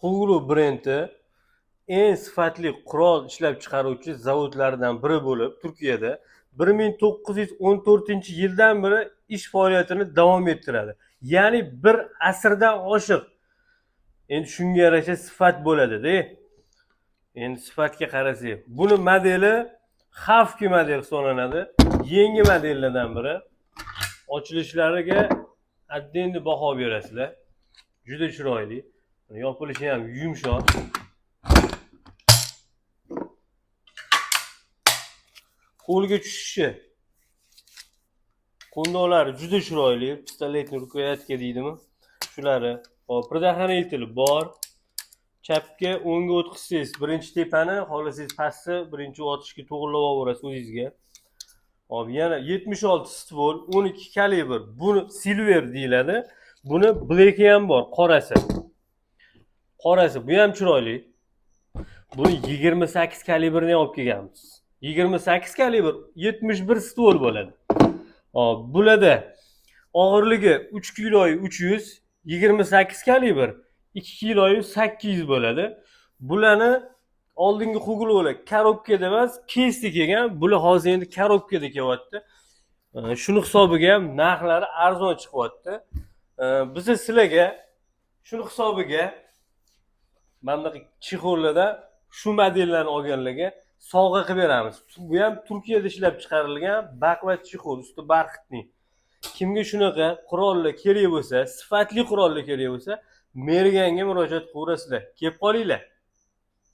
Huglu brendi eng sifatli qurol ishlab chiqaruvchi zavodlardan biri bo'lib, Turkiyada 1914-yildan beri ish faoliyatini davom ettiradi. Ya'ni bir asrdan oshiq. Endi shunga yarasha sifat bo'ladi-da. Endi sifatga qarasak, buni modeli Hafki model hisoblanadi. Yangi modellardan biri. Ochilishlariga отдельный baho berasizlar. Juda chiroyli. Yopilishi ham yumshoq. Qo'lga tushishi. Qo'ndoqlari juda chiroyli. Pistoletni рукоятка deydimi? Shulari. Hop, предохранитель bor. Chapga, o'ngga o'tkazsangiz birinchi tepani, xohlasangiz pastni birinchi otishga to'g'rilab olaverasiz o'zingizga. Hop, yana 76 ствол, 12 kalibr. Buni silver deyiladi. Buni black'i ham bor, qorasi. Qorasi, bu ham chiroyli. Buni 28 kalibrni olib kelganmiz. 28 kalibr 71 ствол bo'ladi. Hop, bularda og'irligi 3 kilo 300, 28 kalibr 2 kilo 800 bo'ladi. Bularni oldingi Huglular korobkada emas, keysda kelgan. Bular hozir endi korobkada kelyapti. Shuni hisobiga ham narxlari arzon chiqyapti. Biz sizlarga shuni hisobiga mana bunaqa чехол larda shu modellarni olganlarga sovg'a qilib beramiz. Bu ham Turkiyada ishlab chiqarilgan baquvvat чехол, usti бархатный. Kimga shunaqa qurollar kerak bo'lsa, sifatli qurollar kerak bo'lsa, Merganga murojaat qilaverasizlar. Kelib qolinglar.